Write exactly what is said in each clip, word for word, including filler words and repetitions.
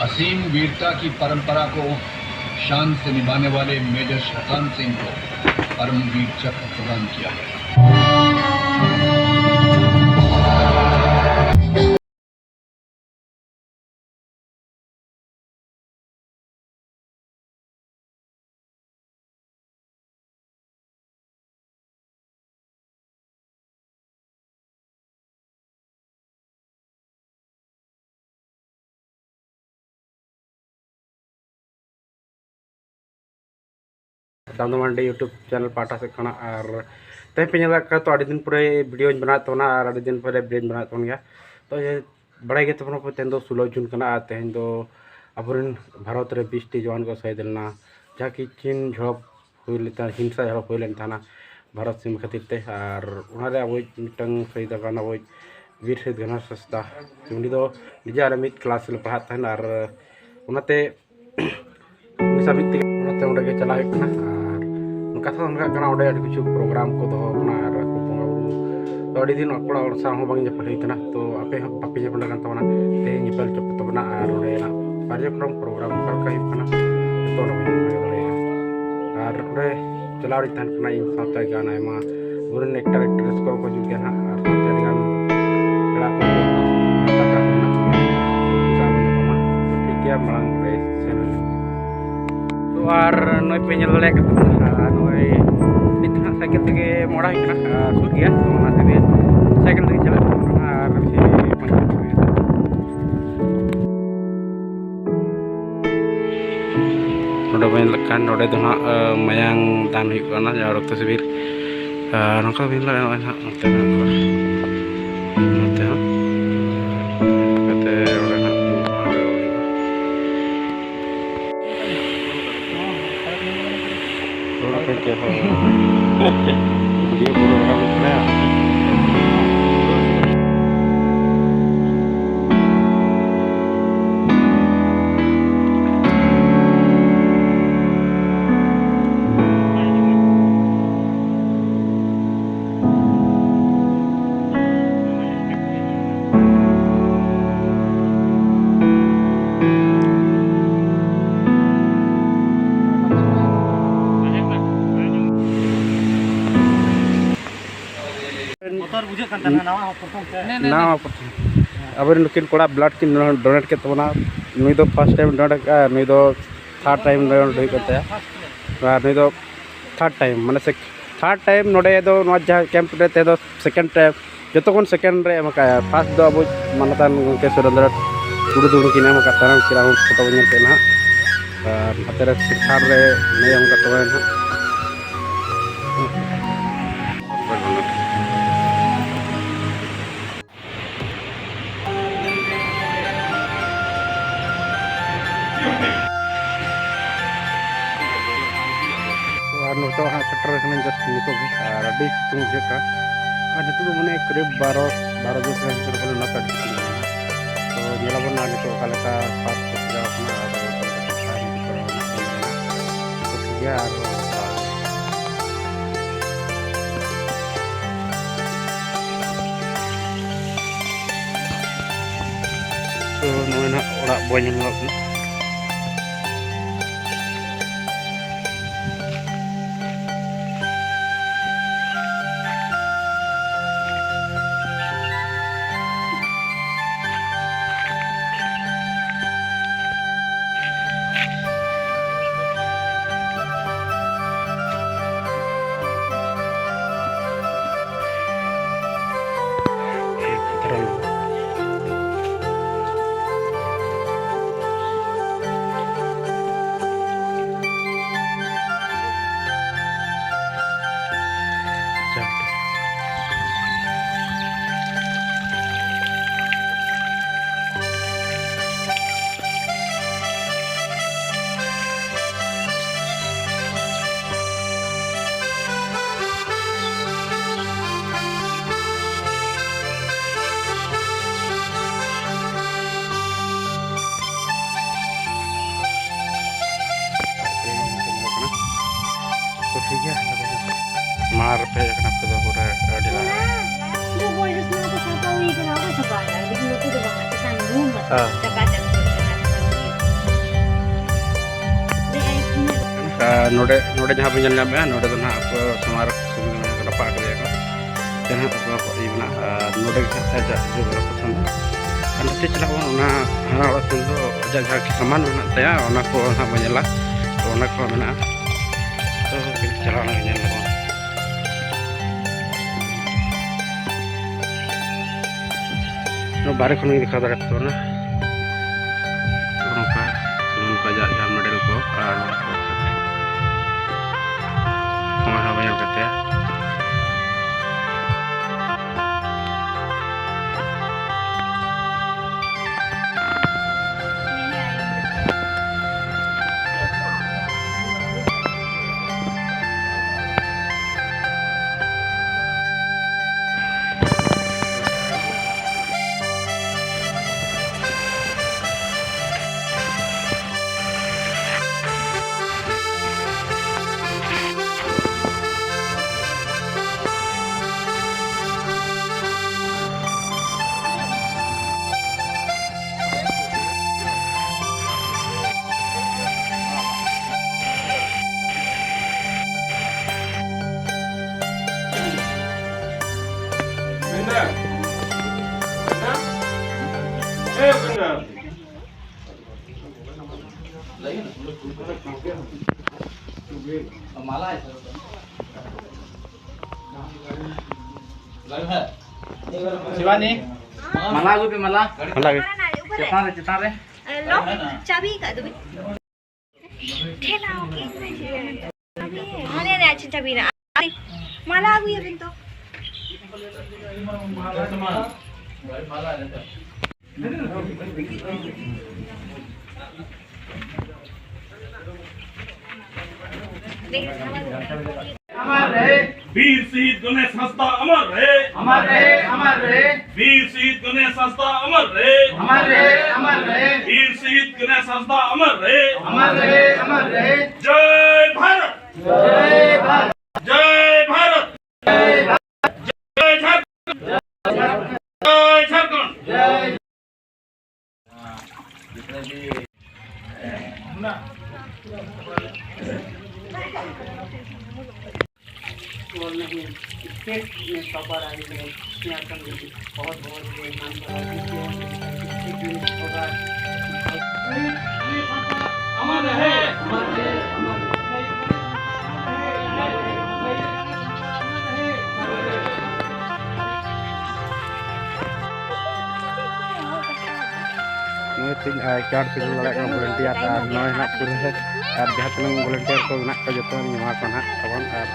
असीम वीरता की परंपरा को शान से निभाने वाले मेजर शतान सिंह को परमवीर चक्र प्रदान किया गया। ᱫᱟᱢᱫᱟ ᱢᱟᱱᱰᱤ YouTube channel ᱯᱟᱦᱴᱟ ᱥᱮᱫ ᱠᱷᱚᱱᱟᱜ᱾ ᱟᱨ ᱛᱮᱦᱮᱧ ᱯᱮ ᱧᱮᱞ ᱫᱟᱲᱮᱭᱟᱜ ᱠᱟᱱᱟ, ᱛᱚ ᱟᱹᱰᱤ ᱫᱤᱱ ᱯᱚᱨᱮ video ᱧ ᱵᱮᱱᱟᱣᱮᱫ ᱛᱟᱵᱚᱱᱟ ᱟᱨ ᱟᱹᱰᱤ ᱫᱤᱱ ᱯᱚᱨᱮ video ᱧ ᱵᱮᱱᱟᱣᱮᱫ ᱛᱟᱵᱚᱱ ᱜᱮᱭᱟ᱾ ᱛᱚ ᱵᱟᱲᱟᱭ ᱜᱮ ᱛᱟᱵᱚᱱᱟ ᱯᱮ, ᱛᱮᱦᱮᱧ ᱫᱚ ᱥᱳᱞᱳ ᱡᱩᱱ ᱠᱟᱱᱟ ᱟᱨ ᱛᱮᱦᱮᱧ ᱫᱚ ᱟᱵᱚᱨᱮᱱ ᱵᱷᱟᱨᱚᱛ ᱨᱮ ᱵᱤᱥ ᱴᱤ ᱡᱚᱣᱟᱱ ᱠᱚ ᱥᱟᱹᱦᱤᱫ ᱞᱮᱱᱟ, ᱡᱟᱦᱟᱸ ᱠᱤ ᱪᱤᱱ ᱡᱷᱚᱲᱚᱯ ᱦᱩᱭ ᱞᱮᱱ ᱛᱟᱦᱮᱸ, ᱦᱤᱝᱥᱟ ᱡᱷᱚᱲᱚᱯ ᱦᱩᱭ ᱞᱮᱱ ᱛᱟᱦᱮᱱᱟ ᱵᱷᱟᱨᱚᱛ ᱥᱤᱢᱟᱹ ᱠᱷᱟᱹᱛᱤᱨ ᱛᱮ᱾ ᱟᱨ ᱚᱱᱟᱨᱮ ᱟᱵᱚᱭᱤᱡ ᱢᱤᱫᱴᱟᱝ ᱥᱟᱹᱦᱤᱫ ᱟᱠᱟᱱ ᱟᱵᱚᱭᱤᱡ ᱵᱤᱨ ᱥᱟᱹᱦᱤᱫ ᱜᱷᱟᱱᱟᱥ ᱦᱟᱸᱥᱫᱟ, ᱩᱱᱤ ᱫᱚ ᱱᱤᱡᱮ ᱟᱞᱮ ᱢᱤᱫ ᱠᱞᱟᱥ ᱨᱮᱞᱮ ᱯᱟᱲᱦᱟᱜ ᱛᱟᱦᱮᱱᱟ᱾ ᱟᱨ ᱚᱱᱟᱛᱮ ᱩᱱᱤ ᱥᱟᱶ ᱢᱤᱫ ᱛᱮᱜᱮ ᱚᱱᱟᱛᱮ ᱚᱸᱰᱮ ᱜᱮ ᱪᱟᱞᱟᱣ ᱦᱩᱭᱩᱜ ᱠᱟᱱᱟ᱾ ᱟᱨ ᱠᱟᱛᱷᱟ ᱫᱚ ᱚᱱᱠᱟᱜ ᱠᱟᱱᱟ, ᱚᱸᱰᱮ ᱟᱹᱰᱤ ᱠᱤᱪᱷᱩ ᱯᱨᱳᱜᱨᱟᱢ ᱠᱚ ᱫᱚᱦᱚ ᱠᱟᱱᱟ ᱟᱨ ᱟᱠᱚ ᱵᱚᱸᱜᱟ ᱵᱩᱨᱩ ᱛᱚ ᱟᱹᱰᱤ ᱫᱤᱱ ᱚᱲᱟᱜ ᱦᱚᱲ ᱥᱟᱶ ᱦᱚᱸ ᱵᱟᱝ ᱧᱟᱯᱟᱢ ᱦᱩᱭ ᱠᱟᱱᱟ᱾ ᱛᱚ ᱟᱯᱮ ᱦᱚᱸ ᱵᱟᱯᱮ ᱧᱟᱯᱟᱢ ᱠᱟᱱ ᱛᱟᱵᱚᱱᱟ, ᱛᱮᱦᱮᱧ ᱧᱮᱯᱮᱞ ᱦᱚᱪᱚ ᱠᱚ ᱛᱟᱵᱚᱱᱟ᱾ ᱟᱨ ᱚᱸᱰᱮ ᱱᱟᱜ ᱵᱟᱨᱭᱟ ᱠᱷᱚᱱ ᱯᱨᱳᱜᱨᱟᱢ ᱚᱠᱟ ᱞᱮᱠᱟ ᱦᱩᱭᱩᱜ ᱠᱟᱱᱟ, ᱡᱚᱛᱚ ᱚᱱᱟ ᱵᱚᱱ ᱧᱮᱞ ᱫᱟᱲᱮᱭᱟᱜᱼᱟ᱾ ᱟᱨ ᱚᱸᱰᱮ ᱪᱟᱞᱟᱣ ᱨᱮᱧ ᱛᱟᱦᱮᱱ ᱠᱟᱱᱟ, ᱤᱧ ᱥᱟᱶᱛᱮ ᱜᱟᱱ ᱟᱭᱢᱟ ᱟᱵᱚᱨᱮᱱ actor actress ᱠᱚ ᱠᱚ ᱦᱤᱡᱩᱜ ᱜᱮᱭᱟ ᱦᱟᱸᱜ, ᱟᱨ ᱥᱟᱶᱛᱮ ᱟᱹᱰᱤ ᱜᱟᱱ ᱯᱮᱲᱟ ᱠᱚ ᱢᱮᱛᱟ ᱠᱟᱜ ᱢᱮᱱᱟᱜ ᱠᱚᱣᱟ᱾ ᱩᱱᱠᱩ ᱥᱟᱶ ᱵᱚᱱ ᱧᱟᱯᱟᱢᱟ᱾ ᱴᱷᱤᱠ ᱜᱮᱭᱟ, ᱢᱟᱲᱟᱝ ᱨᱮ ᱥᱮᱱ ᱞᱮᱱ ᱜᱮ᱾ ᱛᱚ ᱟᱨ ᱱᱚᱜᱼᱚᱭ ᱯᱮ ᱧᱮᱞ ᱫᱟᱲᱮᱭᱟᱜ ᱠᱟᱱ ᱛᱟᱵᱚᱱᱟ, ᱟᱨ ᱱᱚᱜᱼᱚᱭ ᱱᱤᱛ ᱦᱟᱸᱜ ᱥᱟᱭᱠᱮᱞ ᱛᱮᱜᱮ ᱢᱚᱦᱰᱟ ᱦᱩᱭᱩᱜ ᱠᱟᱱᱟ, ᱟᱨ ᱥᱩᱨ ᱜᱮᱭᱟ, ᱛᱚ ᱚᱱᱟ ᱛᱮᱜᱮ ᱥᱟᱭᱠᱮᱞ ᱛᱮᱜᱮ ᱪᱟᱞᱟᱜ ᱠᱟᱱᱟ ᱟᱨ ᱵᱮᱥᱤ ᱵᱟᱝ ᱪᱟᱞᱟᱜ ᱠᱟᱱᱟ᱾ ᱱᱚᱰᱮ ᱵᱚᱱ ᱧᱮᱞ ᱞᱮᱠᱷᱟᱱ ᱱᱚᱰᱮ ᱫᱚ ᱦᱟᱸᱜ, ᱮ, ᱢᱟᱭᱟᱝ ᱫᱟᱱ ᱦᱩᱭᱩᱜ ᱠᱟᱱᱟ, ᱡᱟᱦᱟᱸ ᱨᱚᱠᱛᱚ ᱥᱤᱵᱤᱨ᱾ ᱟᱨ ᱱᱚᱝᱠᱟ ᱵᱤᱱ ᱞᱟᱜᱟᱣᱟ ᱱᱟᱦᱟᱜ ᱱᱚᱛᱮ ᱱᱟᱦᱟᱜ᱾ ᱱᱚᱛᱮ ᱦᱚᱸ᱾ ᱠᱟᱛᱮ ᱚᱸᱰᱮ ᱱᱟᱦᱟᱜ ᱫᱩᱲᱩᱵ ᱵᱟᱲᱟ ᱦᱩᱭᱩᱜᱼᱟ᱾ ᱨᱚᱲ ᱠᱚ ᱪᱮᱫ ᱦᱚᱸ ᱵᱟᱝ᱾ ᱵᱷᱤᱰᱤᱭᱳ ᱯᱩᱨᱟᱹ ᱨᱟᱠᱟᱵ ᱠᱟᱱᱟ᱾ ᱵᱩᱡᱷᱟᱹᱜ ᱠᱟᱱ ᱛᱟᱦᱮᱱᱟ, ᱱᱟᱣᱟ ᱦᱚᱲ ᱯᱨᱚᱛᱷᱚᱢ ᱛᱮ᱾ ᱱᱟᱣᱟ ᱯᱨᱚᱛᱷᱚᱢ᱾ ᱟᱵᱚᱨᱮᱱ ᱱᱩᱠᱤᱱ ᱠᱚᱲᱟ blood ᱠᱤᱱ donate ᱠᱮᱫ ᱛᱟᱵᱚᱱᱟ᱾ ᱱᱩᱭ ᱫᱚ first time donate ᱠᱟᱜᱼᱟ, ᱱᱩᱭ ᱫᱚ third time donate ᱦᱩᱭᱩᱜ ᱠᱟᱱ ᱛᱟᱭᱟ᱾ ᱟᱨ ᱱᱩᱭ ᱫᱚ third time, ᱢᱟᱱᱮ ᱥᱮ third time ᱱᱚᱰᱮ ᱫᱚ, ᱱᱚᱣᱟ ᱡᱟᱦᱟᱸ camp ᱨᱮ ᱛᱟᱦᱮᱸ ᱫᱚ second time, ᱡᱚᱛᱚ ᱠᱷᱚᱱ second ᱨᱮ ᱮᱢ ᱟᱠᱟᱫᱼᱟ᱾ First ᱫᱚ ᱟᱵᱚ ᱢᱟᱱᱚᱛᱟᱱ ᱜᱚᱢᱠᱮ ᱥᱩᱨᱮᱱᱫᱨᱚ ᱴᱩᱰᱩ ᱫᱩᱰᱩ ᱠᱤᱱ ᱮᱢ ᱟᱠᱟᱫ ᱛᱟᱦᱮᱱᱟ, ᱩᱱᱠᱤᱱᱟᱜ ᱦᱚᱸ ᱯᱷᱳᱴᱳ ᱵᱚᱱ ᱧᱮᱞ ᱠᱮᱫ ᱱᱟᱦᱟᱜ᱾ ᱟᱨ ᱦᱟᱛᱮ ᱨᱮ third ᱨᱮ ᱱᱩᱭ ᱮᱢ ᱟᱠᱟᱫ ᱛᱟᱵᱚᱱᱟ ᱱᱟᱦᱟᱜ᱾ ᱟᱨ ᱱᱤᱛᱚᱜ ᱦᱟᱸᱜ ᱥᱮᱴᱮᱨ ᱠᱟᱱᱟᱧ just ᱱᱤᱛᱚᱜ ᱜᱮ, ᱟᱨ ᱟᱹᱰᱤ ᱥᱤᱛᱩᱝ ᱵᱩᱡᱷᱟᱹᱜ ᱠᱟᱱᱟ᱾ ᱟᱨ ᱱᱤᱛᱚᱜ ᱫᱚ ᱢᱟᱱᱮ ᱠᱟᱨᱤᱵ ᱵᱟᱨᱚ, ᱵᱟᱨᱚ ᱡᱳᱨ ᱥᱮᱴᱮᱨ ᱠᱟᱱᱟ, ᱚᱱᱟᱛᱮ ᱟᱹᱰᱤ ᱥᱤᱛᱩᱝ ᱠᱟᱱᱟ᱾ ᱛᱚ ᱧᱮᱞᱟᱵᱚᱱ ᱱᱟᱦᱟᱜ ᱱᱤᱛᱚᱜ ᱚᱠᱟ ᱞᱮᱠᱟ ᱯᱟᱨᱠ ᱠᱚ ᱥᱟᱡᱟᱣ ᱠᱟᱱᱟ, ᱟᱨ ᱚᱠᱟ ᱞᱮᱠᱟ ᱠᱚ ᱛᱟᱦᱮᱱ ᱠᱟᱱᱟ᱾ ᱛᱚ ᱴᱷᱤᱠ ᱜᱮᱭᱟ, ᱟᱨ ᱛᱚ ᱱᱚᱜᱼᱚᱭ ᱱᱟᱦᱟᱜ ᱚᱲᱟᱜ ᱵᱚ ᱧᱮᱞ ᱧᱟᱢᱚᱜ ᱠᱟᱱᱟ᱾ ᱛᱚ ᱴᱷᱤᱠ ᱜᱮᱭᱟ, ᱢᱟᱲᱟᱝ ᱨᱮᱯᱮ ᱦᱮᱡ ᱟᱠᱟᱱᱟ ᱟᱯᱮ ᱫᱚ ᱯᱩᱨᱟᱹ ᱟᱹᱰᱤ ᱞᱟᱦᱟ ᱨᱮ᱾ ᱦᱮᱸ᱾ ᱟᱨ ᱱᱚᱰᱮ, ᱱᱚᱰᱮ ᱡᱟᱦᱟᱸ ᱵᱚᱱ ᱧᱮᱞ ᱧᱟᱢᱮᱫᱼᱟ, ᱱᱚᱰᱮ ᱫᱚ ᱱᱟᱦᱟᱜ ᱟᱠᱚ ᱥᱟᱢᱟᱝ ᱨᱮ ᱨᱟᱯᱟᱜ ᱠᱟᱫᱮᱭᱟ ᱠᱚ᱾ ᱡᱟᱦᱟᱸ ᱚᱠᱟ ᱠᱚ ᱤᱭᱟᱹ ᱢᱮᱱᱟᱜᱼᱟ, ᱟᱨ ᱱᱚᱰᱮ ᱜᱮ ᱦᱟᱸᱜ ᱟᱡᱟᱜ ᱡᱚᱜᱽᱨᱟᱯᱷᱤ ᱠᱷᱚᱱ ᱫᱚ᱾ ᱟᱨ ᱱᱚᱛᱮ ᱪᱟᱞᱟᱜ ᱵᱚᱱ, ᱚᱱᱟ ᱦᱟᱱᱟ ᱚᱲᱟᱜ ᱥᱮᱱ ᱫᱚ ᱟᱡᱟᱜ ᱡᱟᱦᱟᱸ ᱠᱤ ᱥᱟᱢᱟᱱ ᱢᱮᱱᱟᱜ ᱛᱟᱭᱟ, ᱚᱱᱟ ᱠᱚ ᱦᱟᱸᱜ ᱵᱚᱱ ᱧᱮᱞᱟ᱾ ᱛᱚ, ᱚᱱᱟ ᱠᱚ ᱢᱮᱱᱟᱜᱼᱟ᱾ ᱛᱚ, ᱪᱟᱞᱟᱣ ᱞᱮᱱ ᱜᱮ ᱧᱮᱞ ᱞᱮᱵᱚᱱ᱾ ᱱᱚᱣᱟ ᱵᱟᱦᱨᱮ ᱠᱷᱚᱱ ᱜᱮ ᱫᱮᱠᱷᱟᱣ ᱫᱟᱲᱮᱭᱟᱯᱮ ᱠᱟᱱᱟ᱾ ᱱᱚᱝᱠᱟ, ᱱᱚᱝᱠᱟ ᱟᱡᱟᱜ ᱡᱟᱦᱟᱸ ᱢᱚᱰᱮᱞ ᱠᱚ ᱟᱨ ᱱᱚᱣᱟ ᱦᱚᱸ ᱧᱮᱞ ᱠᱟᱛᱮ᱾ ᱥᱤᱵᱟᱱᱤ, ᱢᱟᱞᱟ ᱟᱹᱜᱩᱭ ᱯᱮ, ᱢᱟᱞᱟ᱾ ᱢᱟᱞᱟ ᱜᱮ᱾ ᱪᱮᱛᱟᱱ ᱨᱮ, ᱪᱮᱛᱟᱱ ᱨᱮ᱾ ᱞᱚᱠ ᱪᱟᱵᱤ ᱟᱠᱟᱫ ᱫᱚᱵᱤᱱ᱾ ᱴᱷᱮᱞᱟᱣ ᱠᱮᱫ ᱢᱮ᱾ ᱦᱟᱱᱮ ᱦᱟᱱᱮ ᱟᱪᱪᱷᱟ ᱪᱟᱵᱤ ᱱᱟ᱾ ᱢᱟᱞᱟ ᱟᱹᱜᱩᱭᱟᱵᱤᱱ ᱛᱚ᱾ ᱵᱤᱨ ᱥᱤᱫ ᱜᱚᱱᱮᱥ ᱦᱟᱸᱥᱫᱟ ᱚᱢᱚᱨ ᱨᱮ। ᱚᱢᱚᱨ ᱨᱮ, ᱚᱢᱚᱨ ᱨᱮ। ᱵᱤᱨ ᱥᱤᱫ ᱜᱚᱱᱮᱥ ᱦᱟᱸᱥᱫᱟ ᱚᱢᱚᱨ ᱨᱮ। ᱚᱢᱚᱨ ᱨᱮ, ᱚᱢᱚᱨ ᱨᱮ। ᱵᱤᱨ ᱥᱤᱫ ᱜᱚᱱᱮᱥ ᱦᱟᱸᱥᱫᱟ ᱚᱢᱚᱨ ᱨᱮ। ᱚᱢᱚᱨ ᱨᱮ, ᱚᱢᱚᱨ ᱨᱮ। ᱡᱚᱭ ᱵᱷᱟᱨᱚᱛ। ᱡᱚᱭ ᱵᱷᱟᱨᱚᱛ। ᱡᱚᱭ ᱵᱷᱟᱨᱚᱛ। ᱡᱚᱭ ᱡᱷᱟᱨᱠᱷᱚᱸᱰ। ᱡᱚᱭ ᱡᱷᱟᱨᱠᱷᱚᱸᱰ। नहीं, स्टेट में टॉपर आए हैं, यहाँ पर बहुत बहुत ये नाम करा, क्योंकि हम स्टेट में होगा। अमर रहे। ᱱᱚᱜᱼᱚᱭ ᱛᱮᱦᱮᱧ, ᱟᱨ ᱪᱟᱨ ᱛᱮᱵᱚᱱ ᱞᱟᱜᱟᱜ ᱠᱟᱱᱟ ᱵᱷᱚᱞᱮᱱᱴᱤᱭᱟᱨ, ᱟᱨ ᱱᱚᱜᱼᱚᱭ ᱦᱟᱸᱜ ᱯᱩᱨᱟᱹ, ᱟᱨ ᱡᱟᱦᱟᱸ ᱛᱤᱱᱟᱹᱜ ᱵᱷᱚᱞᱮᱱᱴᱤᱭᱟᱨ ᱠᱚ ᱢᱮᱱᱟᱜ ᱠᱚᱣᱟ ᱡᱚᱛᱚ ᱱᱚᱣᱟ ᱠᱚ ᱱᱟᱦᱟᱜ ᱛᱟᱵᱚᱱ, ᱟᱨ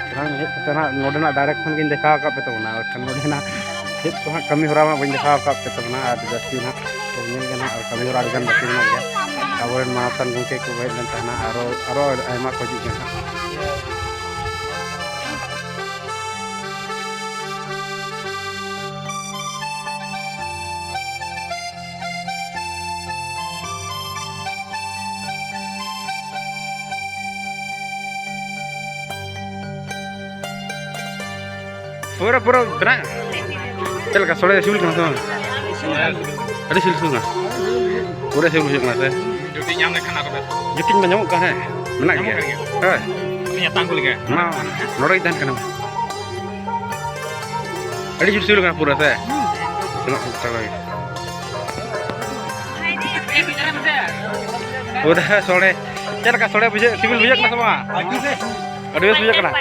ᱛᱷᱚᱲᱟ ᱦᱮᱡ ᱠᱟᱛᱮ ᱱᱟᱦᱟᱜ ᱱᱚᱰᱮᱱᱟᱜ ᱰᱟᱭᱨᱮᱠᱥᱚᱱ ᱜᱤᱧ ᱫᱮᱠᱷᱟᱣ ᱟᱠᱟᱫ ᱯᱮ ᱛᱟᱵᱚᱱᱟ, ᱵᱟᱠᱷᱟᱱ ᱱᱚᱰᱮᱱᱟᱜ ᱪᱮᱫ ᱠᱚ ᱦᱟᱸᱜ ᱠᱟᱹᱢᱤ ᱦᱚᱨᱟ ᱢᱟ ᱵᱟᱹᱧ ᱫᱮᱠᱷᱟᱣ ᱟᱠᱟᱫ ᱯᱮ ᱛᱟᱵᱚᱱᱟ, ᱟᱨ ᱡᱟᱹᱥᱛᱤ ᱱᱟᱦᱟᱜ ᱛᱚ ᱧᱮᱞ ᱜᱮ ᱱᱟᱦᱟᱜ, ᱟᱨ ᱠᱟᱹᱢᱤ ᱦᱚᱨᱟ ᱟᱹᱰᱤᱜᱟᱱ ᱵᱟᱹᱠᱤ ᱢᱮᱱᱟᱜ ᱜᱮᱭᱟ᱾ ᱟᱵᱚᱨᱮᱱ ᱢᱟᱱᱚᱛᱟᱱ ᱜᱚᱢᱠᱮ ᱠᱚ ᱦᱮᱡ ᱞᱮᱱ ᱛᱟᱦᱮᱱᱟ, ᱟᱨᱚ, ᱟᱨᱚ ᱟᱭᱢᱟ ᱠᱚ ᱦᱤᱡᱩᱜ ᱠᱟᱱᱟ ᱦᱟᱸᱜ᱾ ᱯᱩᱨᱟᱹ, ᱯᱩᱨᱟᱹ ᱵᱮᱱᱟᱣ᱾ ᱪᱮᱫ ᱞᱮᱠᱟ ᱥᱚᱲᱮ ᱥᱤᱵᱤᱞ ᱠᱟᱱᱟ ᱥᱮ ᱵᱟᱝ? ᱟᱹᱰᱤ ᱥᱤᱵᱤᱞ, ᱥᱤᱵᱤᱞ ᱠᱟᱱᱟ᱾ ᱯᱩᱨᱟᱹ ᱥᱤᱵᱤᱞ ᱵᱩᱡᱷᱟᱹᱜ ᱠᱟᱱᱟ ᱥᱮ? ᱡᱩᱴᱤ ᱧᱟᱢ ᱞᱮᱠᱷᱟᱱ ᱟᱨᱚ ᱵᱮᱥ᱾ ᱡᱩᱴᱤᱧ ᱢᱟ ᱧᱟᱢᱚᱜ ᱠᱟᱱ, ᱦᱮᱸ, ᱢᱮᱱᱟᱜ ᱧᱟᱢᱚᱜ ᱜᱮᱭᱟ᱾ ᱠᱟᱱ ᱜᱮᱭᱟ᱾ ᱦᱳᱭ᱾ ᱩᱱᱤ ᱦᱟᱛᱟᱣ ᱟᱹᱜᱩ ᱞᱮᱜᱮ᱾ ᱢᱟ, ᱱᱚᱰᱮ ᱜᱮ ᱛᱟᱦᱮᱱ ᱠᱟᱱᱟ᱾ ᱟᱹᱰᱤ ᱡᱳᱨ ᱥᱤᱵᱤᱞ ᱠᱟᱱᱟ ᱯᱩᱨᱟᱹ ᱥᱮ? ᱥᱮᱱᱚᱜ ᱪᱟᱞᱟᱜ ᱞᱟᱹᱜᱤᱫ᱾ ᱯᱩᱨᱟᱹ ᱥᱚᱲᱮ᱾ ᱪᱮᱫ ᱞᱮᱠᱟ ᱥᱚᱲᱮ ᱵᱩᱡᱷᱟᱹᱜ, ᱥᱤᱵᱤᱞ ᱵᱩᱡᱷᱟᱹᱜ ᱠᱟᱱᱟ ᱥᱮ ᱵᱟᱝ? ᱟᱹᱰᱤ ᱵᱮᱥ ᱵᱩᱡᱷᱟᱹᱜ ᱠᱟᱱᱟ᱾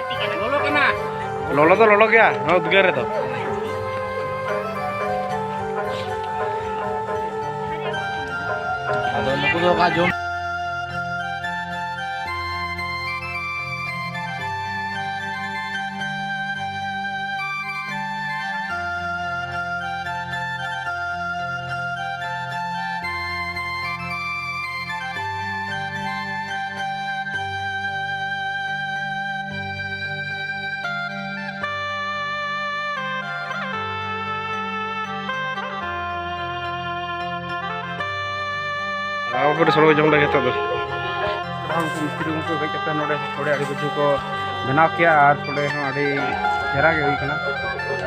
ᱞᱚᱞᱚ ᱫᱚ ᱞᱚᱞᱚ ᱜᱮᱭᱟ ᱱᱚᱣᱟ ᱩᱫᱽᱜᱟᱹᱨ ᱨᱮᱫᱚ᱾ ᱟᱫᱚ ᱱᱩᱠᱩ ᱫᱚ ᱚᱠᱟ ᱡᱚᱢ ᱟᱵᱚ ᱯᱩᱨᱟᱹ ᱥᱚᱲᱮ ᱡᱚᱢ ᱞᱟᱹᱜᱤᱫ ᱱᱤᱛᱚᱜ ᱫᱚ᱾ ᱟᱨ ᱩᱱᱠᱩ ᱢᱤᱥᱛᱨᱤ ᱩᱱᱠᱩ ᱦᱮᱡ ᱠᱟᱛᱮ ᱱᱚᱰᱮ ᱥᱚᱲᱮ ᱟᱹᱰᱤ ᱠᱤᱪᱷᱩ ᱠᱚ ᱵᱮᱱᱟᱣ ᱠᱮᱜᱼᱟ ᱟᱨ ᱥᱚᱲᱮ ᱦᱚᱸ ᱟᱹᱰᱤ ᱪᱮᱦᱨᱟ ᱜᱮ ᱦᱩᱭ ᱠᱟᱱᱟ᱾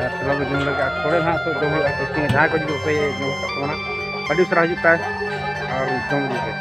ᱟᱨ ᱥᱚᱲᱮ ᱵᱚ ᱡᱚᱢ ᱞᱮᱜᱮ ᱟᱨ ᱥᱚᱲᱮ ᱦᱟᱸᱜ ᱱᱤᱛᱚᱜ ᱡᱚᱢ ᱦᱩᱭᱩᱜᱼᱟ, ᱴᱮᱥᱴᱤᱝ ᱡᱟᱦᱟᱸᱭ ᱠᱚ ᱡᱩᱫᱤ ᱵᱟᱯᱮ ᱡᱚᱢ ᱟᱠᱟᱫ ᱛᱟᱵᱚᱱᱟ, ᱟᱹᱰᱤ ᱩᱥᱟᱹᱨᱟ ᱦᱤᱡᱩᱜ ᱯᱮ ᱟᱨ ᱡᱚᱢ ᱤᱫᱤ ᱯᱮ᱾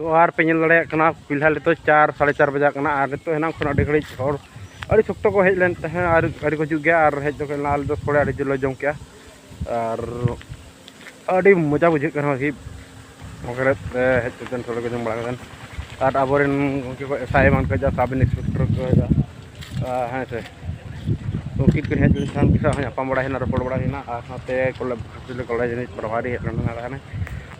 ᱛᱚ ᱟᱨ ᱯᱮ ᱧᱮᱞ ᱫᱟᱲᱮᱭᱟᱜ ᱠᱟᱱᱟ, ᱯᱷᱤᱞᱦᱟᱞ ᱱᱤᱛᱚᱜ ᱪᱟᱨ, ᱥᱟᱲᱮ ᱪᱟᱨ ᱵᱟᱡᱟᱜ ᱠᱟᱱᱟ᱾ ᱟᱨ ᱱᱤᱛᱚᱜ ᱦᱮᱱᱟᱝ ᱠᱷᱚᱱ ᱟᱹᱰᱤ ᱜᱷᱟᱹᱲᱤᱡ ᱦᱚᱲ, ᱟᱹᱰᱤ ᱥᱚᱠᱛᱚ ᱠᱚ ᱦᱮᱡ ᱞᱮᱱ ᱛᱟᱦᱮᱸᱫ ᱟᱨ ᱟᱹᱰᱤ ᱠᱚ ᱦᱤᱡᱩᱜ ᱜᱮᱭᱟ᱾ ᱟᱨ ᱦᱮᱡ ᱫᱚ ᱦᱩᱭ ᱞᱮᱱᱟ, ᱟᱞᱮ ᱫᱚ ᱥᱚᱲᱮ ᱟᱹᱰᱤ ᱡᱳᱨ ᱞᱮ ᱡᱚᱢ ᱠᱮᱜᱼᱟ᱾ ᱟᱨ ᱟᱹᱰᱤ ᱢᱚᱡᱟ ᱵᱩᱡᱷᱟᱹᱜ ᱠᱟᱱᱟ ᱟᱨᱠᱤ, ᱯᱚᱠᱮᱴ ᱨᱮ ᱦᱮᱡ ᱠᱟᱛᱮᱫ ᱥᱚᱲᱮ ᱠᱚ ᱡᱚᱢ ᱵᱟᱲᱟ ᱠᱟᱛᱮᱫ᱾ ᱟᱨ ᱟᱵᱚᱨᱮᱱ ᱜᱚᱢᱠᱮ ᱠᱚ ᱮᱥ ᱟᱭ ᱮᱢᱟᱱ ᱠᱚ ᱦᱤᱡᱩᱜᱼᱟ, ᱥᱟᱵ ᱤᱱᱥᱯᱮᱠᱴᱚᱨ ᱠᱚ ᱦᱤᱡᱩᱜᱼᱟ᱾ ᱟᱨ ᱦᱮᱸ ᱥᱮ, ᱩᱱᱠᱤᱱ ᱠᱤᱱ ᱦᱮᱡ ᱞᱮᱱᱠᱷᱟᱱ ᱩᱱᱠᱤᱱ ᱥᱟᱶ ᱦᱚᱸ ᱧᱟᱯᱟᱢ ᱵᱟᱲᱟ ᱦᱩᱭᱱᱟ, ᱨᱚᱯᱚᱲ ᱵᱟᱲᱟ ᱦᱩᱭᱱᱟ᱾ ᱟᱨ ᱥᱟᱶᱛᱮ ᱠᱚᱞᱮᱡᱽ ᱨᱤᱱᱤᱡ ᱯᱨᱚᱵᱷᱟᱨᱤ ᱦᱮᱡ ᱞᱮᱱᱟ ᱛᱟᱦᱮᱱᱟ,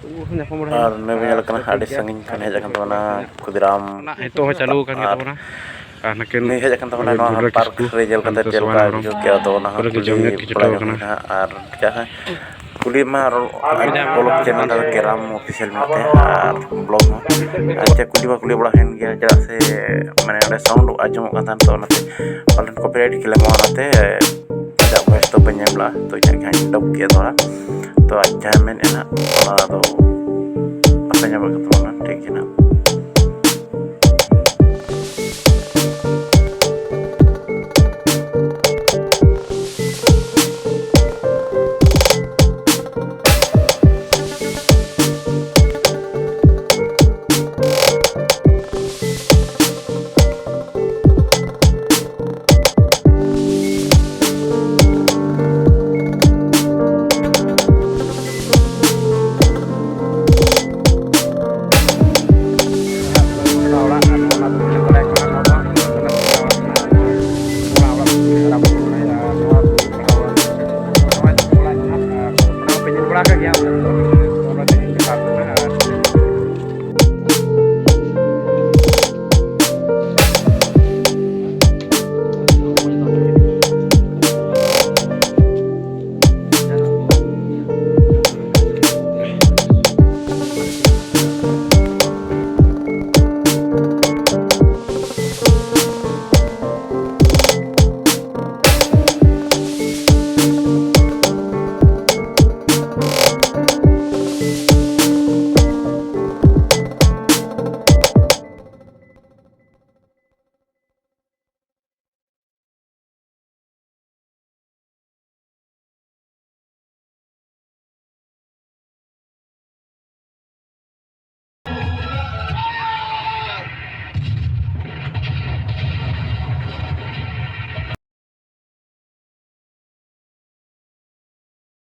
ᱩᱱᱠᱩ ᱦᱚᱸ ᱧᱟᱯᱟᱢ ᱵᱟᱲᱟ ᱦᱩᱭᱱᱟ᱾ ᱟᱨ ᱱᱩᱭ ᱵᱚᱱ ᱧᱮᱞ ᱠᱟᱱᱟ ᱟᱨ ᱟᱹᱰᱤ ᱴᱷᱤᱠ ᱜᱮᱭᱟ᱾ ᱥᱟᱺᱜᱤᱧ ᱠᱷᱚᱱ ᱦᱮᱡ ᱟᱠᱟᱱ ᱛᱟᱵᱚᱱᱟ ᱠᱷᱩᱫᱤᱨᱟᱢ᱾ ᱱᱤᱛᱚᱜ ᱦᱚᱸ ᱪᱟᱹᱞᱩ ᱟᱠᱟᱱ ᱜᱮ ᱟᱨ ᱛᱟᱵᱚᱱᱟ᱾ ᱟᱨ ᱱᱩᱠᱤᱱ ᱱᱩᱭ ᱦᱮᱡ ᱟᱠᱟᱱ ᱛᱟᱵᱚᱱᱟ ᱱᱚᱣᱟ ᱡᱩᱞᱟ ᱯᱟᱨᱠ ᱠᱤᱥᱠᱩ, ᱨᱮ ᱧᱮᱞ ᱠᱟᱛᱮ ᱱᱚᱛᱮ ᱪᱮᱫ ᱥᱳᱵᱷᱟ ᱞᱮᱠᱟ ᱦᱮᱢᱵᱨᱚᱢ, ᱵᱩᱡᱷᱟᱹᱣ ᱠᱮᱜᱼᱟ, ᱟᱫᱚ ᱚᱱᱟ ᱦᱚᱸ ᱩᱱᱠᱩ ᱞᱟᱹᱜᱤᱫ ᱠᱩᱞᱤ ᱡᱚᱢ ᱧᱩ ᱠᱤᱪᱷᱩ ᱵᱟᱲᱟ ᱫᱚ ᱦᱩᱭ ᱠᱟᱱᱟ᱾ ᱠᱟᱱᱟ᱾ ᱟᱨ ᱡᱟᱦᱟᱸ ᱠᱩᱞᱤ ᱢᱟ ᱟᱨ ᱵᱚᱞᱚᱠ ᱪᱮᱱᱮᱞ ᱨᱮ ᱠᱮᱨᱟᱢ ᱚᱯᱷᱤᱥᱤᱭᱟᱞ ᱢᱮᱱᱟᱜ ᱛᱟᱭᱟ ᱟᱨ ᱵᱞᱚᱜ ᱦᱚᱸ᱾ ᱟᱪᱪᱷᱟ, ᱠᱩᱞᱤ ᱢᱟ ᱠᱩᱞᱤ ᱵᱟᱲᱟ ᱦᱩᱭᱮᱱ ᱜᱮᱭᱟ, ᱪᱮᱫᱟᱜ ᱥᱮ ᱢᱟᱱᱮ ᱚᱸᱰᱮ ᱥᱟᱣᱩᱱᱰ ᱟᱸᱡᱚᱢᱚᱜ ᱠᱟᱱ ᱛᱟᱦᱮᱸᱫ, ᱛᱚ ᱚᱱᱟᱛᱮ ᱯᱟᱞᱮᱱ ᱠᱚᱯᱤᱨᱟᱭᱤᱴ ᱠᱞᱮᱢᱚᱜᱼᱟ, ᱚᱱᱟᱛᱮ ᱟᱡᱟᱜ ᱵᱷᱚᱭᱮᱥ ᱫᱚ ᱵᱟᱹᱧ ᱮᱢ ᱞᱟᱜᱼᱟ᱾ ᱛᱚ ᱤᱧᱟᱹᱜ ᱜᱮ ᱦᱟᱸᱜ ᱤᱧ ᱰᱚᱵ ᱠᱮᱫ ᱛᱷᱚᱲᱟ᱾ ᱛᱚ ᱟᱡ ᱡᱟᱦᱟᱸᱭ ᱢᱮᱱᱮᱫᱼᱟ ᱦᱟᱸᱜ, ᱚᱱᱟ ᱫᱚ ᱵᱟᱯᱮ ᱧᱟᱢᱮᱫ ᱠᱟᱱ ᱛᱟᱵᱚᱱᱟ, ᱴᱷᱤᱠ ᱜᱮ ᱱᱟᱦᱟᱜ᱾